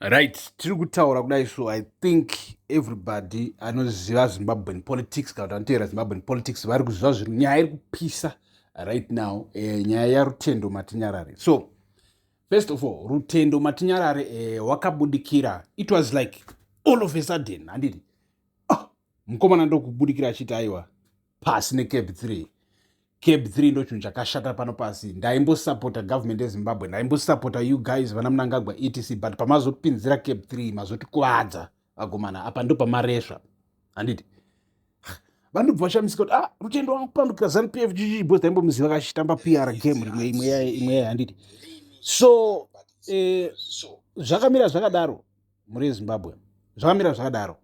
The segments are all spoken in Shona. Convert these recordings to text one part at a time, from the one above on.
Right, tiri kutaura kudai, so I think everybody anoziva Zimbabwean politics kana kuti anoteera Zimbabwean politics vari kuziva zviri nyaya iri kupisa right now, nyaya yaRutendo Matinyarare. So first of all, Rutendo Matinyarare wakabudikira. It was like all of a sudden, handiti? Oh, mukomana ndokubudikira achiti, "Aiwa, pasi neCAB 3. CAB 3 ndo chinhu chakashata pano pasi. Ndaimbosapota government yeZimbabwe, ndaimbosapota you guys, vana Mnangagwa, etc, but pamazopinzira CAB 3 mazotikwadza vagomana. Apa ndo pamaresva," handiti? Vanobva vashamisika kuti, "Ah, Rutendo wakupandukira ZANU PF chichi?" Because taimbomuziva kachitamba PR game rimwe imwe yayo, handiti? So zvakamira zvakadaro muri Zimbabwe, zvakamira zvakadaro.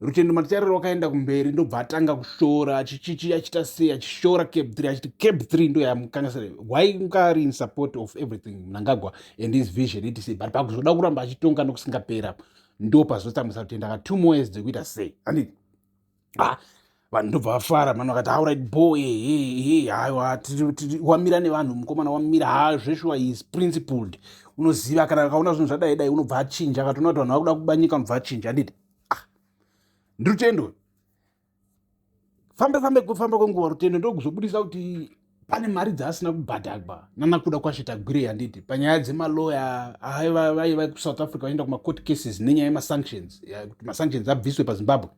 Rutendo Matinyarare wakaenda kumberi, ndobva atanga kushora, achichichi, achiita sei, achishora CAB 3, achiti CAB 3 ndo yamukangasira. Wainga ari in support of everything Mnangagwa and his vision, etc, but pakuzoda kuramba achitonga nokusingapera, ndo pazotambisa Rutendo aka 2 more years dzekuita sei, handiti? Ah, vanhu ndobva vafara mani, vakati, "Alright, boy, he, haiwa, wamira nevanhu, mukomana wamira. Ha, zveshuwa, is principled. Unoziva kana akaona zvinhu zvadai dai, unobva achinja. Akatoona kuti vanhu vakuda kubanyika, unobva achinja," handiti? Ah, ndiRutendo. Fambe fambe, kufamba kwenguva, Rutendo ndokuzobudisa kuti pane mari dzaasina kubhadhagwa nanaKuda Kwashe Tagwirei, handiti? Panyaya dzemaloya vaiva kuSouth Africa, vachienda kumacourt cases nenyaya yemasanctions, kuti masanctions abviswe paZimbabwe,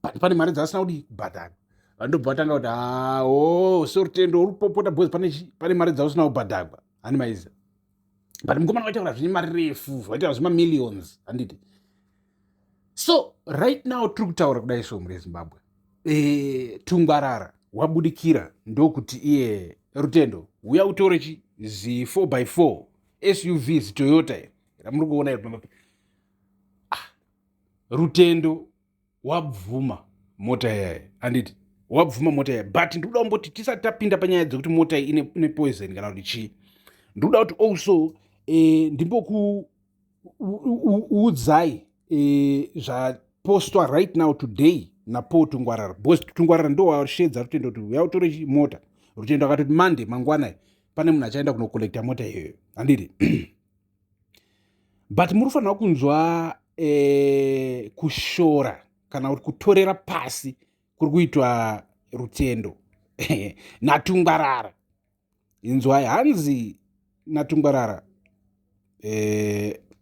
but pane mari dzaasina kudi kubhadhara. Vandobva vatanga kuti, "Hao, so Rutendo uri kupopota because pane mari dzausina kubhadhagwa," hani maiza? But mukomana vaitaura zvine mari refu, vaitaura zvemamillions, handiti? So right now tiri kutaura kudai, so muri Zimbabwe, Tungwarara wabudikira ndokuti iye, "Rutendo, uya utore chi zi 4 by 4 SUV, ziToyota ramuri kuona iri." Ah, Rutendo wabvuma mota yayo, handiti? Wabvuma mota yayo, but ndikuda kumboti tisati tapinda panyaya dzekuti mota iyi ine poison kana kuti chii, ndikuda kuti also ndimbokuudzai zvapostwa right now today naPaul Tungwarara, because Tungwarara ndo washevedza Rutendo kuti uya utore mota. Rutendo akatoti Monday, mangwanai, pane munhu achaenda kunocollecta mota iyoyo, handiti? But muri kufanira kunzwa kushora kana kuti kutorera pasi kuri kuitwa Rutendo naTungwarara. Inzwai, hanzi naTungwarara,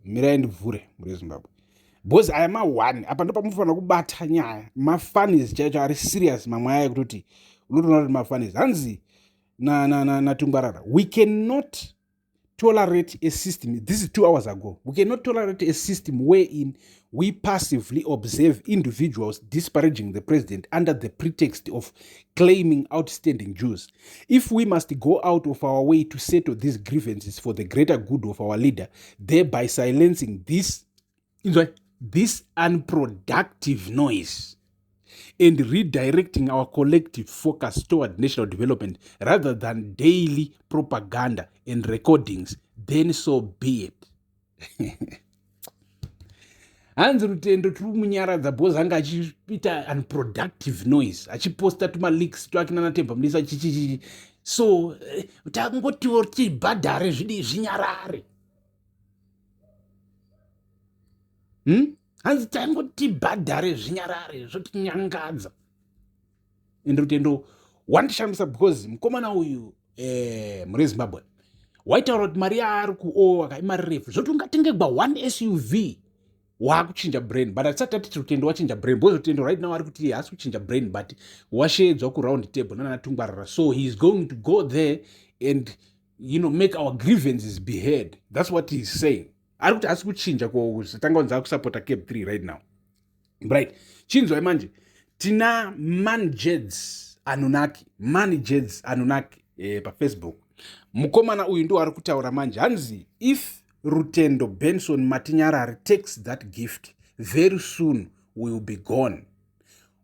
mirai ndivhure muri Zimbabwe, because aya ma1 apa ndo pamufanira kubata nyaya. Mafunnies chaicho ari serious, mamwe aya ekutoti unotoona kuti mafunnies. Hanzi naTungwarara, "We cannot tolerate a system," this is 2 hours ago, "we cannot tolerate a system wherein we passively observe individuals disparaging the president under the pretext of claiming outstanding dues. If we must go out of our way to settle these grievances for the greater good of our leader, thereby silencing this unproductive noise and redirecting our collective focus toward national development rather than daily propaganda and recordings, then so be it." Hanzi Rutendo tiri kumunyaradza because anga achiita unproductive noise, achiposta tumaleaks twake nanaTemba Mudisa, chichichichi. So tangotiwo tibhadhare zvidi zvinyarare, Hanzi tangotibhadhare zvinyarare, zvotinyangadza. Ende Rutendo wandishamisa because mukomana uyu, muri Zimbabwe, waitaura kuti mari yaari kuowa imari refu, zvoti ungatengegwa one SUV, waakuchinja brain. But hatisati tatiti Rutendo wachinja brain, because Rutendo right now ari kuti haasi kuchinja brain, but washevedzwa kuround table nana Tungwarara. So he is going to go there and make our grievances be heard. That's what he is saying. Ari kuti haasi kuchinja kutanga kunzi akusapota CAB 3 right now, right? Chinzwai manje, tina Manjeds Anunaki, Manjeds Anunaki, paFacebook. Mukomana uyu ndo ari kutaura manje. Hanzi, "If Rutendo Benson Matinyarare takes that gift, very soon will be gone.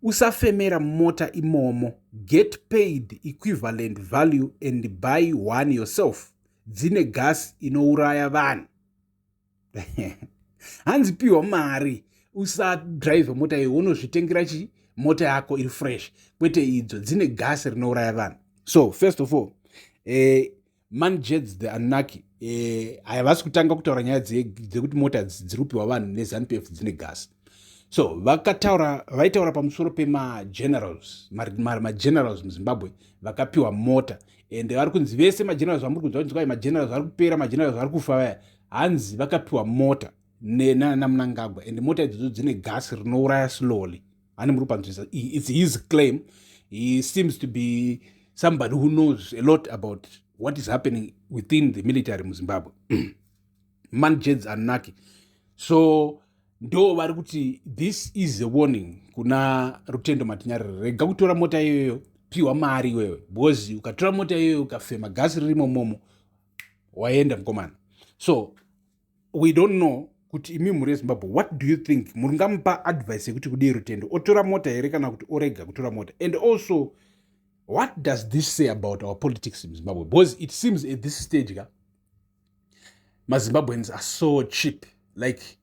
Usafemera mota imomo. Get paid equivalent value and buy one yourself. Dzine gas inouraya vanhu." Hanzi piwa mari, usadhiraivhe mota iyo, unozvitengera chi mota yako iri fresh, kwete idzo dzine gasi rinouraya vanhu. So first of all, Manjeds the Anaki havasi kutanga kutaura nyaya dzekuti mota dziri kupiwa vanhu neZANU PF dzine gasi. So vakataura, vaitaura pamusoro pemagenerals, magenerals muZimbabwe vakapiwa mota, and vari kunzi vese magenerals vamuri kunzwa kunzi kwai magenerals vari kupera, magenerals vari kufa vaya, hanzi vakapiwa mota naMnangagwa, and mota idzodzo dzine gasi rinouraya slowly. Hani muri kupanzwisa? It's his claim. He seems to be somebody who knows a lot about what is happening within the military muZimbabwe. Manjeds Anaki, so ndo vari kuti this is a warning kuna Rutendo Matinyarare: rega kutora mota iyoyo, piwa mari iwewe, because ukatora mota iyoyo ukafema gasi ririmo momo, waenda mukomana. So we don't know kuti imi mhuri yeZimbabwe, what do you think? Muringamupa advice yekuti kudii? Rutendo otora mota here kana kuti orega kutora mota? And also, what does this say about our politics in Zimbabwe? Because it seems at this stage ka, maZimbabweans are so cheap. Like,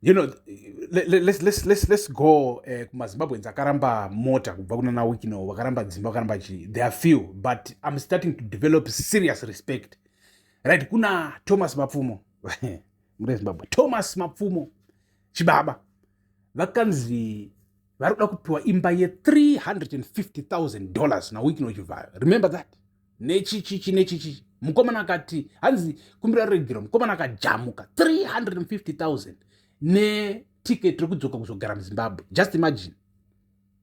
let's go kumaZimbabweans akaramba mota kubva kuna naWicknell, vakaramba dzimba, vakaramba chii. There are few, but I'm starting to develop serious respect, right, kuna Thomas Mapfumo. Muri Zimbabwe, Thomas Mapfumo chibaba, vakanzi vari kuda kupiwa imba ye$350,000 naWicknell Chivayo. Remember that? Nechichichi nechichichi. Mukomana akati hanzi kumbira regero, mukomana akajamuka 350,000 netiketi rekudzoka kuzogara muZimbabwe. Just imagine.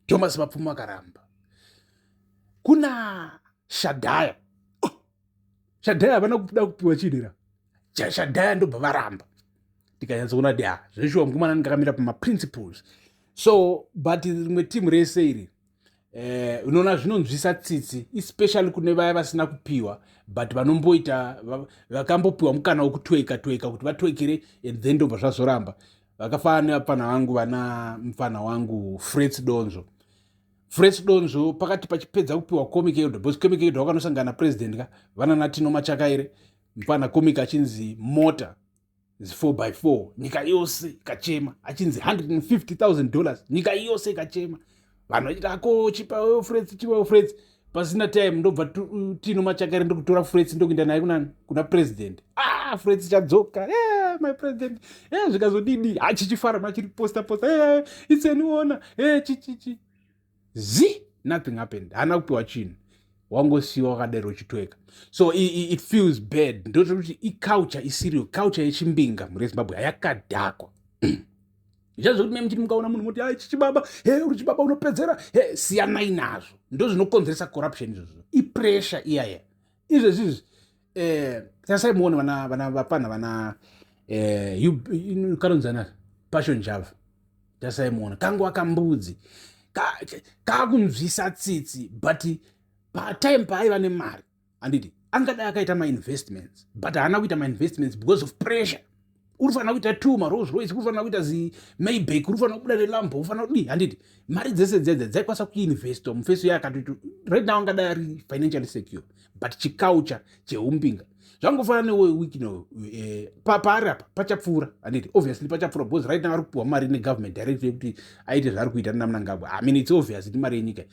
Thomas Mapfumo akaramba. Kuna Shadhaya, oh, Shadhaya havana kuda kupiwa chinhu. Shadhaya ndobva varamba. Tikanyatsokuona kuti ha, zveshuwa mukomana anenge akamira pamaprinciples. So, but rimwe timu rese iri, unoona zvinonzwisa tsitsi, especially kune vaya vasina kupiwa, but vanomboita, vakambopiwa mukana wekutweka tweka kuti vatwekere, and then ndobva zvazoramba. Vakafanana nevapfana vangu, vana mufana wangu Frets Donzo. Frets Donzo pakati pachipedza kupiwa Comic Elder, because Comic Elder wakanosangana napresident ka, vanana Tino Machakaire, mufana Comic achinzi mota 4 by 4, nyika yose ikachema, achinzi $150,000, nyika yose ikachema, vanhu vachiti ako chipawo Frets, chipawo Frets. Pasina time ndobva Tino Machakaire ndokutora Frets, ndokuenda naye kunani? Kuna president. Ah, Frets chadzoka. Yeah, my president. Yeah, zvikazodidi achichifara machiri posta posta. Yeah, it's an honor. Yeah, chichichi zi nothing happened. Haana kupiwa chinhu, wangosiyiwa wakadaro uchitweka. So it feels bad. Ndozvekuti iculture isiriyo, culture yechimbinga mhuri yeZimbabwe hayakadhakwa. Zvazokuti me muchiti mukaona munhu moti ai chichibaba, he uri chibaba, unopedzera he. Siyanai nazvo, ndo zvinokonzeresa corruption izvozvo, ipressure iyaya. Izvezvizvi tasai muone vana vapana vana kanonzana Passion Java. Tasai muone kanguva kambudzi kakunzwisa tsitsi, but patime paaiva nemari, handiti angadai akaita mainvestments? But haana kuita mainvestments because of pressure. Uri fanira kuita two maRolls Royce, uri fanira kuita ziMaybach, uri fanira kubuda neLambo, uri fanira kudii, handiti? Mari dzese dzedze dzaikwanisa kuinvestwa mufeso yaakatoti right now angadai ari financially secure, but chiculture cheumbinga zvangofanana neWicknell. Paari apa pachapfuura, handiti? Obviously pachapfuura, because right now ari kupiwa mari negovernment direct yekuti aite zvaari kuita naMnangagwa. I mean, it's obvious kuti mari yenyika,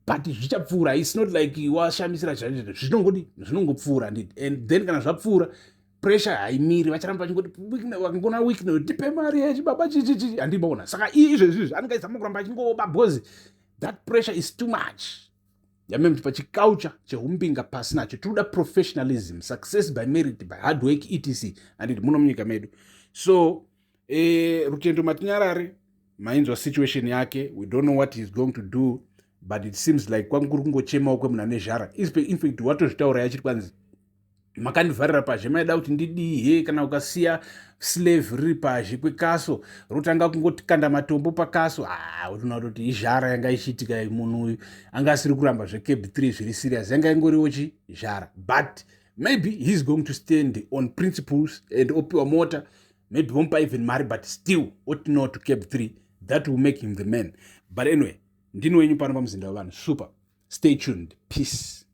but zvichapfuura. It's not like washamisira, zvinongodi zvinongopfuura, handiti? And then kana zvapfuura, pressure haimiri, vacharamba vachingoti vakangona Wicknell, tipe mari yechibaba chichichi, handimaona. Saka izvezvizvi anenge aizama kuramba achingoba because that pressure is too much. Yameme pachiculture cheumbinga pasi nacho. Tinoda professionalism, success by merit, by hard work, etc, handiti, muno munyika medu? So Rutendo Matinyarare, mainzwa situation yake. We don't know what he is going to do, but it seems like kwangu kuri kungochemawo kwemunhu ane zhara. Infact, watozvitaura yachiti kwanzi makandivharira pazhe, maida kuti ndidii he? Kana ukasiya slave riri pazhe kwekaso, rotanga kungotikanda matombo pakaso. Ah, utoona kutoti izhara yanga ichiitika. Munhu uyu anga asiri kuramba zveCAB 3 zviri serious, yanga ingoriwo chi zhara. But maybe he is going to stand on principles and opiwa mota, maybe vomupa even mari, but still oti no to CAB 3. That will make him the man. But anyway, ndini wenyu pano pamuzinda wevanhu. Super, stay tuned. Peace.